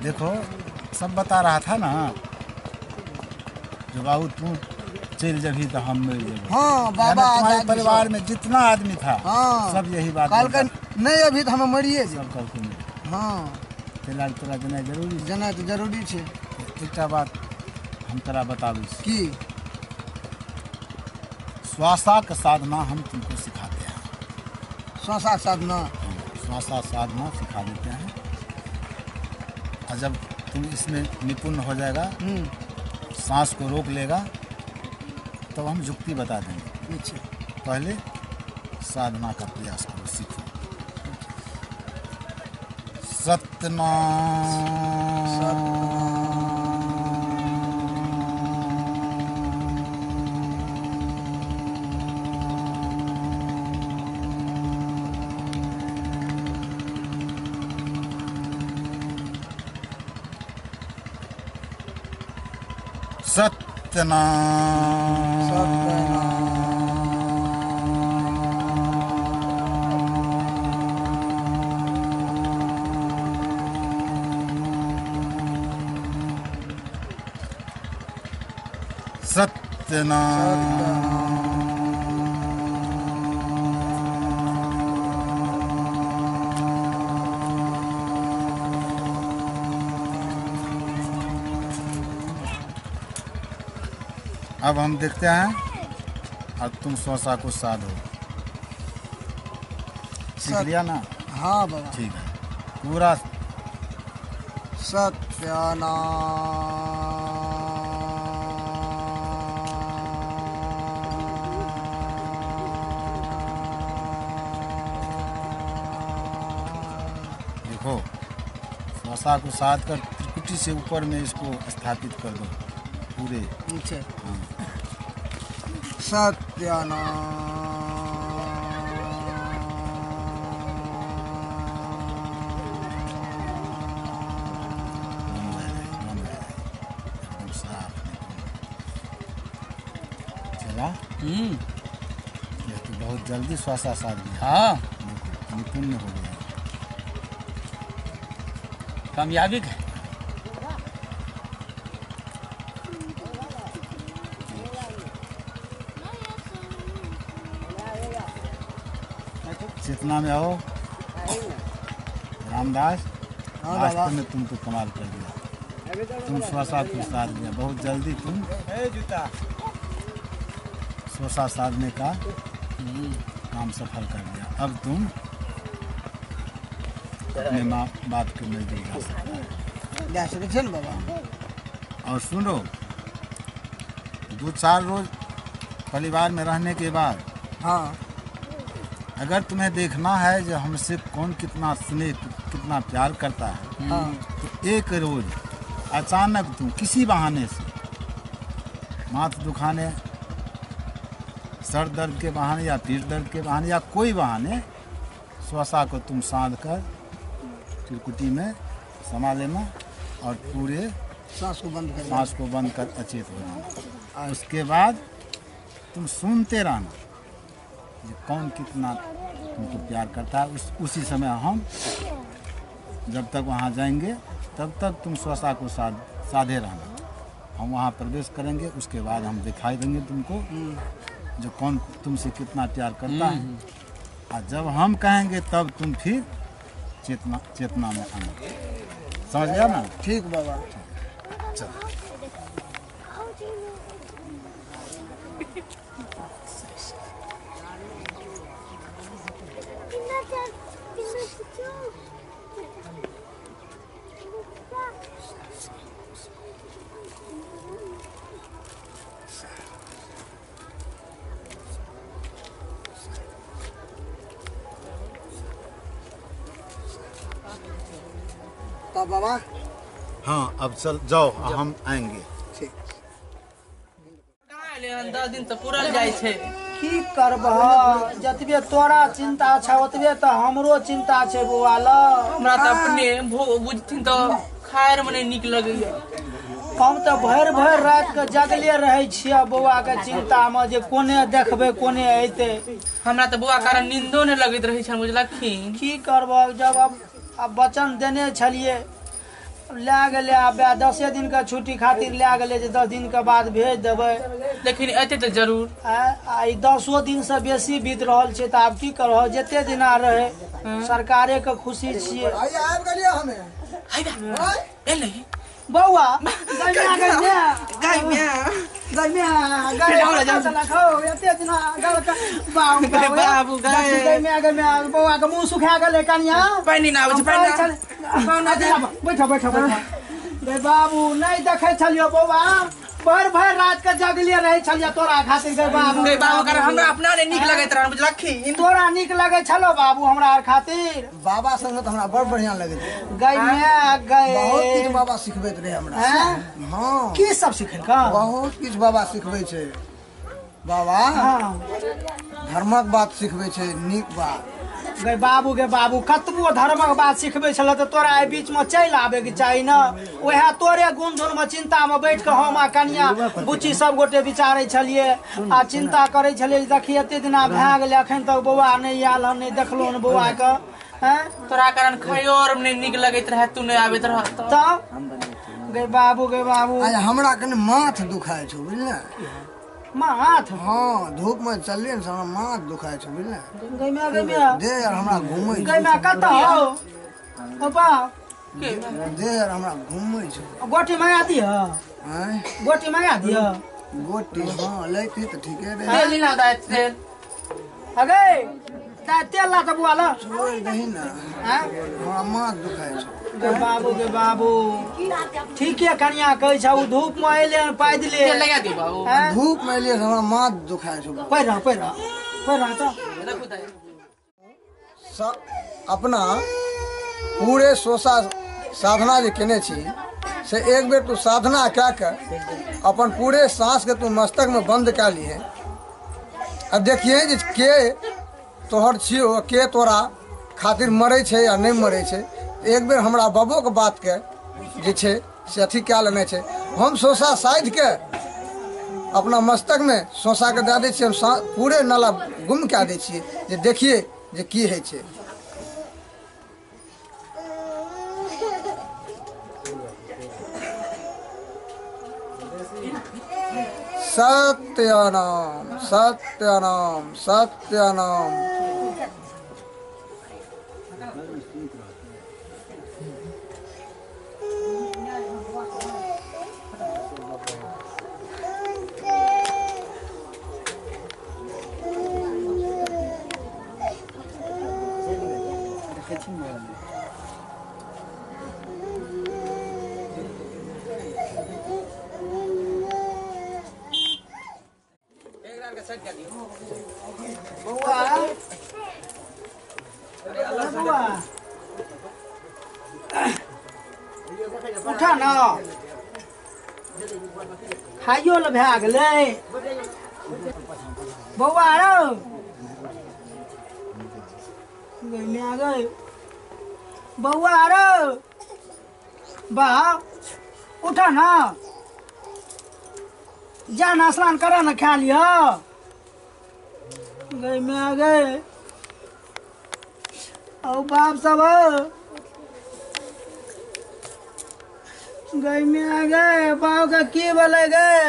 देखो सब बता रहा था ना जो बाबू तू चल जबी तो हम मर जेबो। हाँ बाबा, तुम्हारे परिवार में जितना आदमी था, हाँ, सब यही बात कल का नहीं अभी तो हम मरिए सब कल को। हाँ तेला तोरा जेनाइ जरूरी, जेनाइ तो जरूरी छे। एकटा बात हम तोरा बताबै छी की श्वासा का साधना हम तुमको सिखाते हैं। श्वासा साधना, श्वासा साधना सिखा देते हैं और जब तुम इसमें निपुण हो जाएगा, सांस को रोक लेगा, तब तो हम जुक्ति बता देंगे। अच्छा, पहले साधना का प्रयास करो, सीखो। सतनाम सतनाम सतनाम। अब हम देखते हैं और तुम श्वासा को साधो। सीख लिया ना? हाँ बाबा, ठीक है। पूरा सत्यानाम देखो, श्वासा को साध कर त्रिकुटी से ऊपर में इसको स्थापित कर दो पूरे। हाँ। सत्यानाम चला। ये तो बहुत जल्दी श्वासा साध लिया। हाँ, निपुण हो गया, कामयाबी है। चेतना में आओ रामदास, रास्ते में तुमको कमाल कर दिया। तुम श्वासा को साध लिया बहुत जल्दी। तुम श्वासा साधने का काम सफल कर लिया। अब तुम अपने माँ बाप के नजदीक जा सकते हो बाबा। और सुनो, 2-4 रोज परिवार में रहने के बाद, हाँ, अगर तुम्हें देखना है जो हमसे कौन कितना स्नेह कितना प्यार करता है, हाँ, तो एक रोज अचानक तुम किसी बहाने से, माथ दुखाने, सर दर्द के बहाने या पीठ दर्द के बहाने या कोई बहाने, श्वासा को तुम साध कर त्रिकुटी में समा लेना और पूरे सांस को बंद कर, सांस को बंद कर अचेत हो जाना। उसके बाद तुम सुनते रहना ये कौन कितना तुमको प्यार करता है। उसी समय हम जब तक वहाँ जाएंगे तब तक तुम श्वासा को साधे रहना। हम वहाँ प्रवेश करेंगे, उसके बाद हम दिखाई देंगे तुमको जो कौन तुमसे कितना प्यार करता है। और जब हम कहेंगे तब तुम फिर चेतना चेतना में आना। समझ गया ना? ठीक बाबा, चलो। बाबा, हाँ, अब चल जाओ, हम आएंगे। ठीक। 10 दिन तो पूरा जाय छे। की करबह, जतबे तोरा चिंता छ ओतबे तो हमरो चिंता छे बौआ। ल हमरा त अपने बुझथिन तो खायर में नहीं निक लगैया। हम तो भरि भरि रात के जगले रहे छियै बौआ के चिंता में जे कोने देखबै कोने अयतै। हमरा त बौआ कारण नींदो नहीं लगैत रहै छन, बुझलखिन। की करबह, जब अब वचन देने छलिए लए गेलै आब 10 दिन के छुट्टी खातिर लए गेलै जे 10 दिन के बाद भेज देबै। लेकिन एते तऽ जरूर। आ ई 10 दिन से बेसी बीत रहल छै तऽ आब की करह, जते दिना रहे सरकारे के खुशी छियै। आबि गेलियै हमे। एलै बौआ बौआ के मुँह सुखा गेलै कनिया। पानि नहि आबै छै, बैठो बैठो बैठो। बाबू नहि देखै छलियौ बौआ, भरि भरि रात के जगले रहै छलियै तोरा खातिर। गै बाबू, गै बाबू, कारण हमरा अपना नहि नीक लगैत रहल, बुझलखिन? तोरा नीक लगै छलो बाबू हमरा आर खातिर? बाबा संग तऽ हमरा बड़ बढ़िया लगैत रहै। गै my गै, बहुत किछु बाबा सिखबैत रहै हमरा। हँ, की सब सिखेलका? बहुत किछु बाबा सिखबै छै बाबा। धर्मक बात सिखबै छै, नीक बात। गै बाबू, गे बाबू, कतबो धर्मक बात सिखबै छल तऽ तोरा एहि बीचमे चलि आबैके चाही ने। वएह तोरे गुण धुनमे चिन्तामे बैठ कऽ हम आ कनिया बुच्ची सब गोटे विचारै छलियै आ चिन्ता करै छलियै, देखी एते दिना भए गेलै अखन तक बौआ नहि आयल हन, नहि देखलहुँ हन बौआके। हैं, तोरा कारण खाइयो आर नहि नीक लगैत रहै, तू नहि आबैत रह तब। गै बाबू, गे बाबू, आइ हमरा कनि माथ दुखाइ छौ, बुझले? माथ? हाँ, धूप में चललियै ने, हमरा माथ दुखाइ छौ, बुझले? गै my, गै my, they यार हमरा घूमै गै my कतऽ हौ? पापा दे यार हमरा घूमै छौ। गोटी मंगा दिह। आँय, गोटी मंगा दिह। गोटी हाँ लैती तऽ ठीके रहै। तेल ना दाय तेल। अगे दाय तेल ला तऽ बौआ ल। छोड़ि दही ने, हमरा माथ दुखाइ छौ। गे बाबू, गे बाबू, ठीके कनिया कहै छौ, ओ धूप मे एलै हन पैदले। तेल लगा दियौ बाबू। धूप मे एलियै हमरा माथ दुखाइ छौ। पैर रह, पैर रह, पैर रह तऽ। अपना पूरे सोसा साधना जे केने छी से एक बेर तू साधना कए के अपन पूरे साँस के तू मस्तक में बंद कए लिए आ देखिए जे के तोहर छियौ, के तोरा खातिर मरै छै या नहि मरै छै। एक बेर हमरा बाबोके बातके जे छै से अथी कए लेने छै। हम सोसा साधिके अपना मस्तकमे सोसाके दए दै छियै, हम पूरे नाला गुम कए दै छियै जे देखिए जे की होइ छै। सत्यनाम सत्यनाम सत्यनाम। बौआ, बौआ उठा न, खाइयो ल भए गेलै। बौआ रौ, गै my गै, बौआ रौ, बाप उठा न, जा न स्नान कर न, खा लिह। गै my गै, औ बाप सब गै my गै, बाप के की भेलै गै?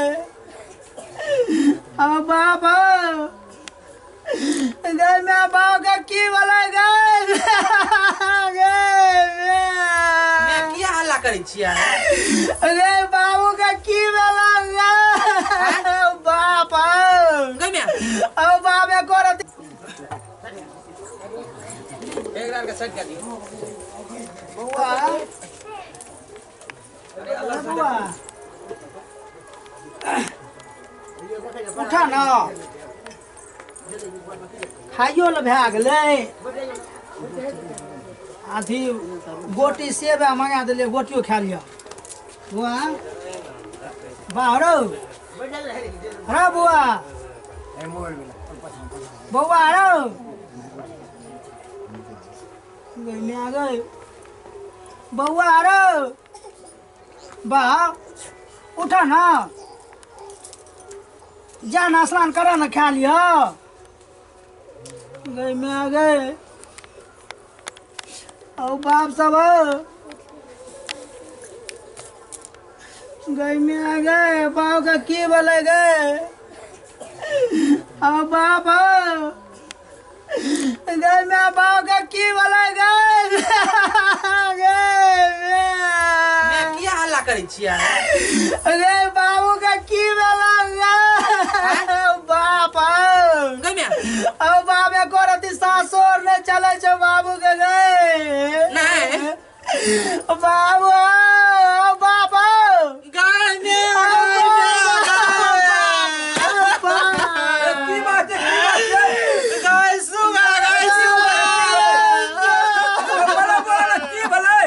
औ बाप गै my, बाप के की भेलै गै? गै my, किया हल्ला करै छियै? गै बाबू के की भेलै गै? बाप गै my, औ बाप एको रति बौआ, बौआ उठा न, खाइयो ल भए गेलै। अथी गोटी सेब मंगा देलियै, गोटियो खा लिअ। बौआ बाह रौ, रौ बौआ, बौआ रौ, गै my गै, बौआ रौ, बाह उठा न, जा न स्नान कर न, खा लिह। गै my गै, औ बाप सब गई में आ गए बाप का की बोले गए आ बाप गई में बाप का की बोले गए गए मैं किया हल्ला करै छियै अरे बाबू का की बोला गए बाप गई में अब बाप एको रति सासुर नहीं चले छो बाबू के गए नहीं बाबू बाप गई में की बात है की बात है गई सुगा गई सुगा बोला बोला की भले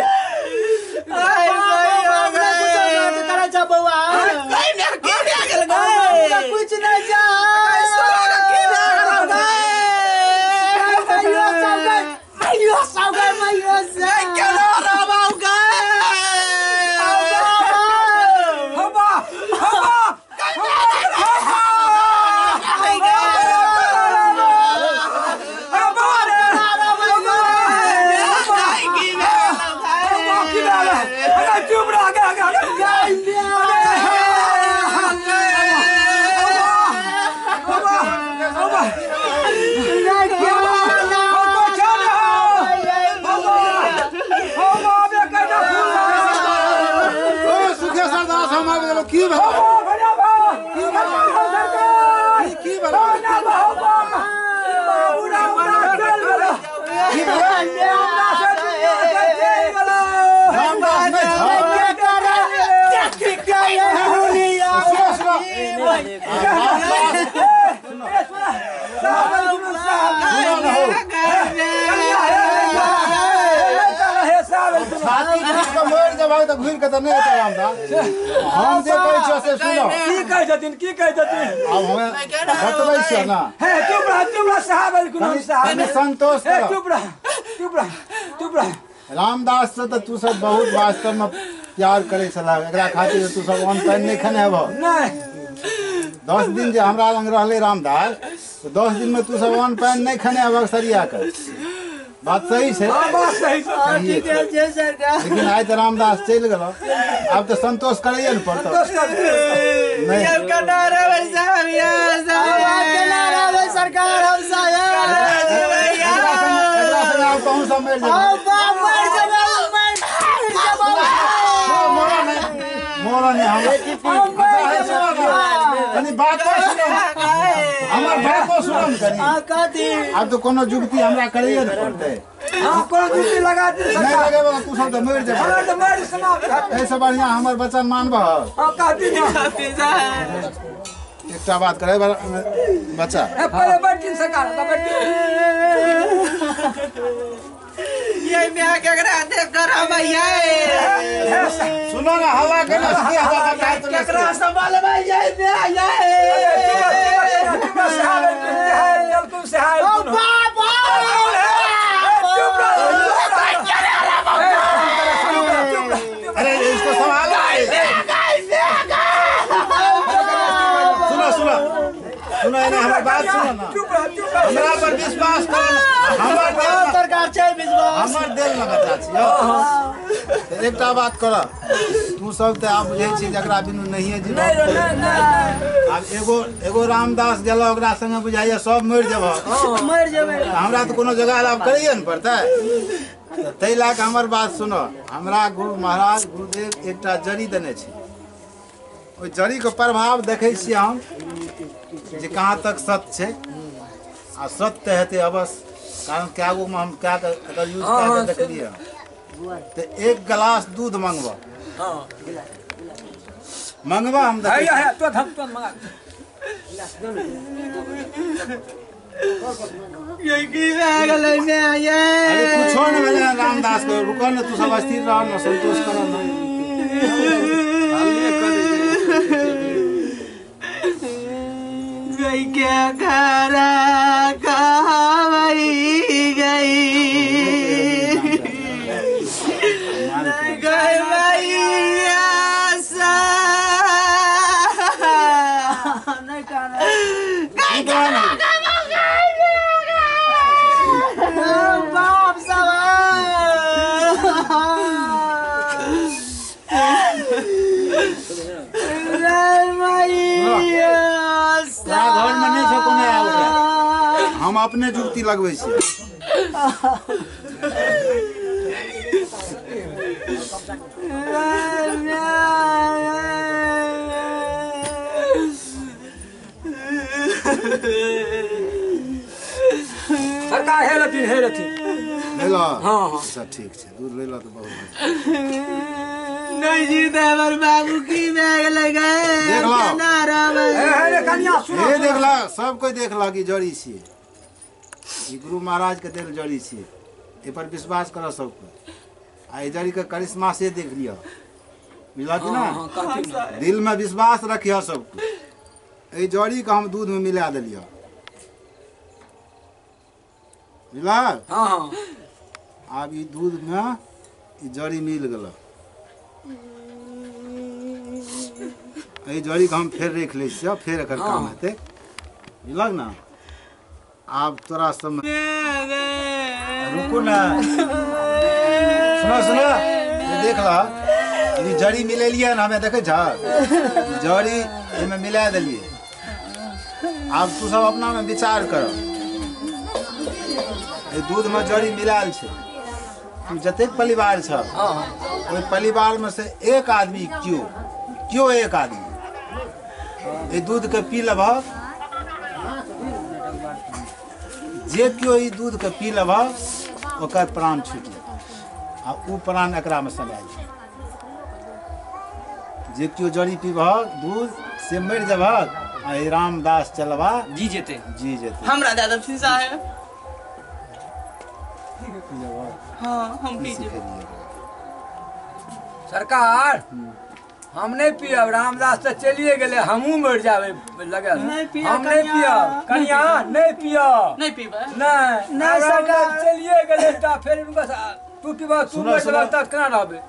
आई भाई करे छो बउआ गई में की भए गेल गई कुछ नहीं जा सुगा के की भए गेल गई मैयो सब गए मैयो सब गए मैयो सब केना रहबौ गई हवा हवा चुप रह ओ सुखेश्वर दास हम आबि गेलौ की भेल की भेल की भेल रामदास नहि छौ सुनो सुनो सुनो न हौ छाती पीट के मरि जेबहक तऽ घुरि के तऽ नहि एतौ रामदास हम जे कहै छियौ से सुनो की कहै छथिन की कहै छथिन आब हमे बतबै छियौ ने हे चुप रह साहब कनि कनि संतोष हे कर चुप रह चुप रह चुप रह रामदास से तऽ तू सब बहुत वास्तव में प्यार करै छलह एकरा खातिर तू सब अन्न पानि नहि खेने हेबह नहीं 10 दिन जे हमरा लग रहलै रामदास तऽ 10 दिन में तू सब अन्न पानि नहि खेने हेबह सरिया के बात सही छै हां बात सही छै सहिए छै। लेकिन आइ तऽ रामदास चलि गेलौ आब तऽ संतोष करैए ने पड़तौ संतोष कर नहि केना रहबै साहब या साहब सरकार हम साहब एकरा संगे आब तहूँ सब मरि जेबह मरऽ नहि मरऽ नहि हमरा कनि बातो सुनो हमर बातो सुनो ने कनि आब तऽ कोनो जुगती हमरा करैए ने पड़तै हां कोनो जुगती लगा दे नहि लगेबह तू सब तऽ मरि जेबह हमर तऽ मरि समाप्त एहिसँ बढ़िआँ हमर वचन मानबह हां कहती ना एकटा बात करे बच्चा ए पहिले बैठिन सरकार त बैठिन ये मैं केकरा देख करबै ये सुनो ना हल्ला केना केकरा संभालबै ये मैं ये ओ बाप चुप रह अरे इसको संभालो सुनो सुनो सुनो एना हमर बात सुनो ना चुप रह चुप रह हमरा पर विश्वास करो हमर सरकार छै विश्वास हमर दिल न बच्चा छियौ तऽ एकटा बात कर तू सब तऽ आब बुझै छी जकरा बिनु नहिए जीबह आब एगो एगो रामदास गेलौ ओकरा संगे बुझाइए सब मरि जेबह मरि जेबै हमरा तऽ कोनो जगह आब करैए ने पड़तै तऽ ताहि लए कऽ हमर बात सुनो हमरा गुरु महाराज गुरुदेव एकटा जड़ी देने छै ओहि जड़ीके प्रभाव देखै छियै हम जे कहाँ तक सत्य छै आ सत्य हेतै अवश्य कारण कए गोमे हम कए कऽ एकर यूज कए कऽ देखलियै तऽ एक गिलास दूध मंगबह मंगबह हम देखै छियै। ये की भए गेलै मैं ये अरे कुछो नहि भेलै हन रामदास के रुकऽ ने तू सब स्थिर रह ने संतोष कर ने गई के करा कहबै गई गई मैया सा नहीं कहना बाप सब तोरा घर में नहीं छौ कोनो आयल हम अपने जुगती लगबै छियै। सरकार हे रहथिन हे रहथिन ले ला। हाँ हाँ अच्छा ठीक छै, दूध ले ला तो बहुत नहीं जीते हमर बाबू की भए गेलै गए केना रहबै। हे रे कनिया सुनो, हे देखला सब कोई देखला कि जड़ी छियै, ई गुरु महाराज के देल जड़ी छियै, एहि पर विश्वास कर सब कोई। आ ई जड़ी के करिश्मा से देख लिअ, बुझलक कि ना? दिल में विश्वास रखिह सब कोई। एहि जड़ी के हम दूध में मिला देलियह, बुझलक? हाँ हाँ। आब ई दूध में ई जड़ी मिल गेल, एहि जड़ी के हम फेर राखि लै छियै, फेर एकर काम हेतै, बुझलक ना? आब तोरा सब रुकू ना, सुनो सुनो, देख ल ई जड़ी मिलेलियै ने, हमे देखै छह जड़ी एहिमे मिला देलियै। आब तू सब अपना में विचार कर, एहि दूध में जड़ी मिलायल छै, तू जतेक परिवार छ ओहि परिवार में से एक आदमी क्यों क्यों एक आदमी एहि दूध के पी लेबह, जे केओ ई दूध के पी लेबह ओकर प्राण छूटि जेतै आ ओ प्राण एकरा में समा जेतै। जे केओ जड़ी पीबह दूध से मरि जेबह आ ई रामदास चलबा जी जेतै, जी जेतै। हमरा दए देथिन साहेब। हाँ हम पी जेबै। सरकार हम नहीं पियब, रामदास तो चलिए गेले, हमहूँ मर जाबे लगे। हम नहीं पियब कनिया, नहीं पियब, नहीं पीबै, नहीं नहीं सरकार चलिए गेले त फेर उनका तू पीबा, तू मर जेबा त केना रहबे।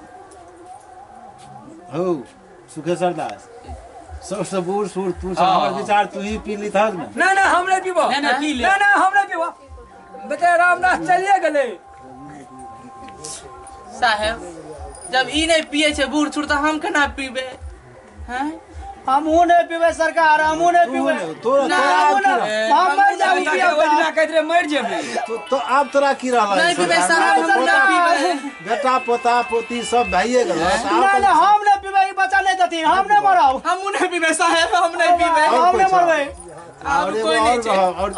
हो सुखेश्वर दास सबसे बूढ़ सूढ़ तू सब, हमर विचार तू ही पी ली था ना। नहीं नहीं हम नहीं पीबो, नहीं नहीं पी ले, नहीं नहीं हम नहीं पीबो, बेचारा रामदास चलिए गेले। साहेब जब ई नहीं पिए छे बूढ़ सूढ़ त हम केना पीबे? हैं हमहूँ नहीं पीबे सरकार, हमहूँ नहीं पीबे, हम मर जाबे कहैत रहे मर जेबे तो आब तोरा की रहल? नहीं पीबे साहब, हम नहीं पीबे, बेटा पोता पोती सब भाइये गेल। नहीं नहीं हम नहीं पीबे, ई बच्चा नहीं देथिन, हम नहीं मरब। हमहूँ नहीं पीबे साहेब, हम नहीं पीबे, हम नहीं मरबै। आब कोई नहीं छै।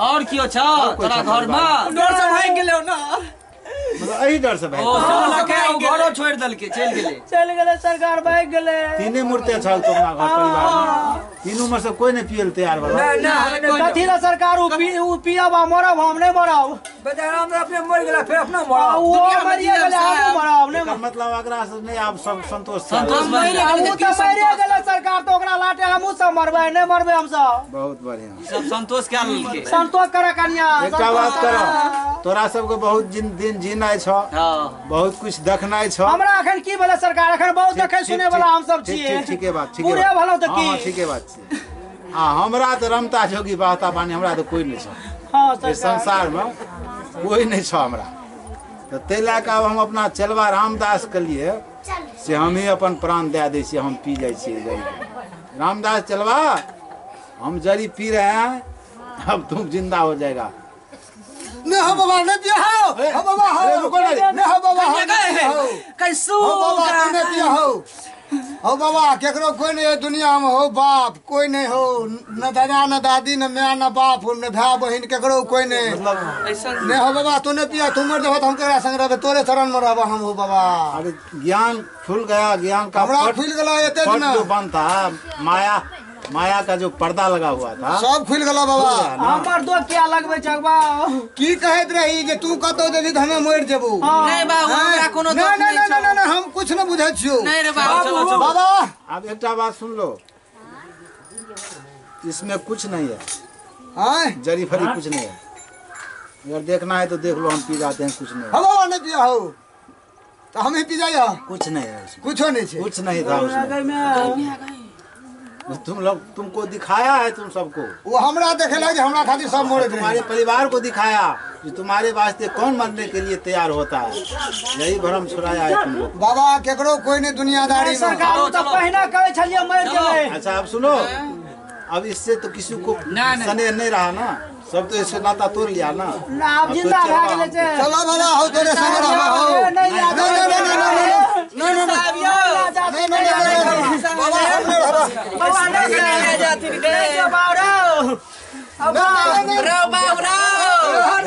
और कियो छ तोरा घर में? डर से भागि गेलौ ना, मतलब एही डर से भागि गेलौ, घरो छोड़ि देलकै, चलि गेलै, चलि गेलै सरकार, भागि गेलै। तीने मूर्ति छल तो अपना घर परिवार में, तीनू में से कोई नहीं पियल तैयार भेल। नहीं नहीं कथी ला सरकार, उ पियब आ मरब, हम नहीं मरब। बेचारा हम अपने मर गेला फेर अपना मरब, ओ मरिए गेलै हमहूँ मरब। नहीं मतलब एकरा से नहीं आब सब संतोष, संतोष हमहूँ तऽ मरिए गेलै सरकार, तो ओकरा लाटे हमहूँ सब मरबै, नहीं मरबै हम सब। बहुत बढ़िया, सब संतोष कए लेलकै। संतोष कर कनिया, एकटा बात कर, तोरा सबके बहुत दिन जीनाइ छ, बहुत कुछ देखनाइ छ। हमरा अखन की भेलै सरकार, अखन बहुत देखै सुनै वाला हम सब छियै। ठीके बात, ठीके बूढ़े भेलौं तऽ की? हां ठीके बात छै। आ हमरा तऽ रमता जोगी बहता पानी, हमरा तऽ कोई नहीं छ। हां संसार में कोई नहीं छ हमरा, तऽ ताहि लए कऽ आब हम अपना चलबा रामदास के लिए से हम ही अपन प्राण दए दै छियै, हम पी जाइ छियै जड़ी। रामदास चलबा, हम जड़ी पी रहे हैं, अब तुम जिंदा हो जाएगा। नहीं हो बाबा, नहीं पिया हो, हो बाबा हो, रुको ना, नहीं हो बाबा हो, कैसू हो बाबा तू नहीं पिया हो, हो बाबा केकरो कोई नहीं है दुनिया में, हो बाप कोई नहीं हो, न दादा न दादी न माँ न बाप न भाई बहन केकरो कोई नहीं। नहीं हो बाबा तू नहीं पिया, तू मर जाबा तो हम केकरा संग रहबे, तोरे शरण में रहबा हम। हो बाबा अरे ज्ञान खुल गया, ज्ञान का हमरा खुल गया, एते दिन जो बंद था, माया माया का जो पर्दा लगा हुआ था सब खुल गला बाबा। हमर दो किया लगबे छक बा, की कहैत रही जे तू कतौ जेबी त हमे मरि जेबू। नहीं बाबू हमरा कोनो दुख नहीं नहीं नहीं नहीं नहीं, हम कुछ न बुझै छियौ। नहीं रे बाबू। बाबा अब एकटा बात सुन लो, इसमें कुछ नहीं है, हां जरी फरी कुछ नहीं है, अगर देखना है तो देख लो, हम पी जाते हैं, कुछ नहीं। हम बाबा नहीं पिया हो तो हम ही पी जाइए, कुछ नहीं है उसमें, कुछो नहीं छे, कुछ नहीं था उसमें। तुम लोग तुमको दिखाया है, तुम सबको वो हमरा देखेला कि हमरा खातिर सब मरे, तुम्हारे परिवार को दिखाया कि तुम्हारे वास्ते कौन मरने के लिए तैयार होता है, यही भ्रम छुड़ाया है तुम लोग। बाबा केकरो कोई नहीं दुनियादारी में। सरकार तो पहिना कहै छलियै। छलियै मरि गेलै। अच्छा अब सुनो, अब इससे तो किसी को स्नेह नहीं रहा ना, सब तो इससे नाता तोड़ लिया ना। ना अब जिंदा भए गेलै छै। चला बाबा हो तोरे संग रहबा हो। नहीं नहीं नहीं नहीं नहीं नहीं नहीं बाबा हम नहीं रहबा। बाबा नहीं जाथिन गे। नहीं जो बाबू अब रो बाबू रो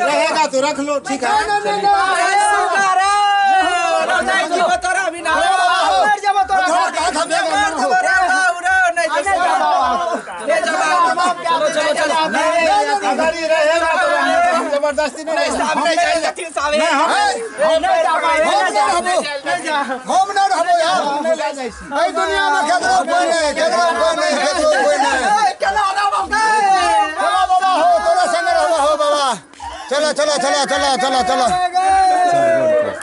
रहेगा तो रख लो, ठीक है। नहीं जीवो तोरा बिना, मर जाबो तोरा। चलो चलो चलो। अगर ये रहेगा तो हम जबरदस्ती नहीं, नहीं जाथिन साहब। हम नहीं रहबो यार, एहि दुनिया में केकरो कोई नहीं, केकरो कोई नहीं, केकरो कोई नहीं। चला बाबा हो तोरा संग रहबा हो बाबा। चलो चलो चलो चलो चलो चलो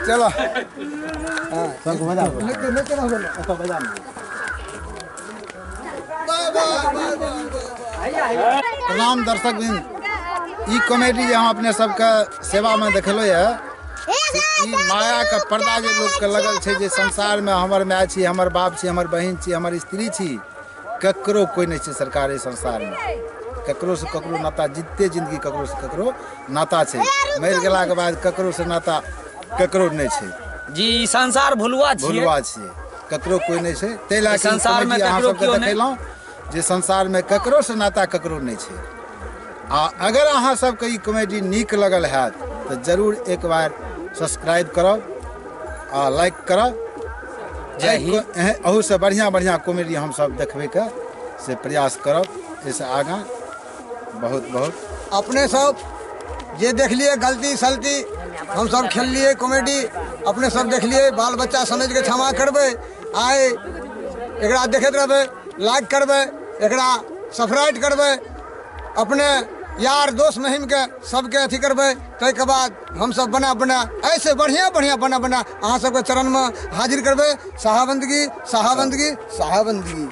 चलो। प्रणाम दर्शक वृंद, ई कॉमेडी जे हम अपने सबके सेवा में देखलो है, ई माया के पर्दा जे लोग के लगल छै जे संसार में हमर my छी, हमर बाप छी, हमर बहिन छी, हमर स्त्री छी, ककरो कोई नहीं छै सरकार संसार में। ककरो से ककरो नाता, जितते जिंदगी ककरो से ककरो नाता छै, मरि गेला के बाद ककरो से नाता ककरो नहीं छै जी। ई संसार भुलुआ छियै, भुलुआ छियै, ककरो कोई नहीं छै। ताहि लए संसार में अहाँ ककरो सबके केओ नहि। देखेलहुँ जे संसार में ककरो से नाता ककरो नहीं छै। आ अगर अहाँ सबके ई कॉमेडी नीक लगल हैत तऽ जरूर एक बार सब्सक्राइब करब आ लाइक करब। जय हिंद। अहूसँ बढ़िआँ बढ़िआँ कॉमेडी हमसब देखबैके से प्रयास करब। एहिसँ आगाँ बहुत बहुत अपने सब जे देखलिए गलती सलती हम सब खेललिए कॉमेडी, अपने सब देखलिए, बाल बच्चा समझ के क्षमा करबै। आइ एकरा देखैत रहबै, लाइक करबै, एकरा सब्सक्राइब करबै, अपने यार दोस्त महिम के सबके अथी करबै। ताहिके बाद हमसब बना बना ऐसे बढ़िआँ बढ़िआँ बना बना अहाँ सबके चरणमे हाजिर करबै। साहबंदगी साहबंदगी साहबंदगी।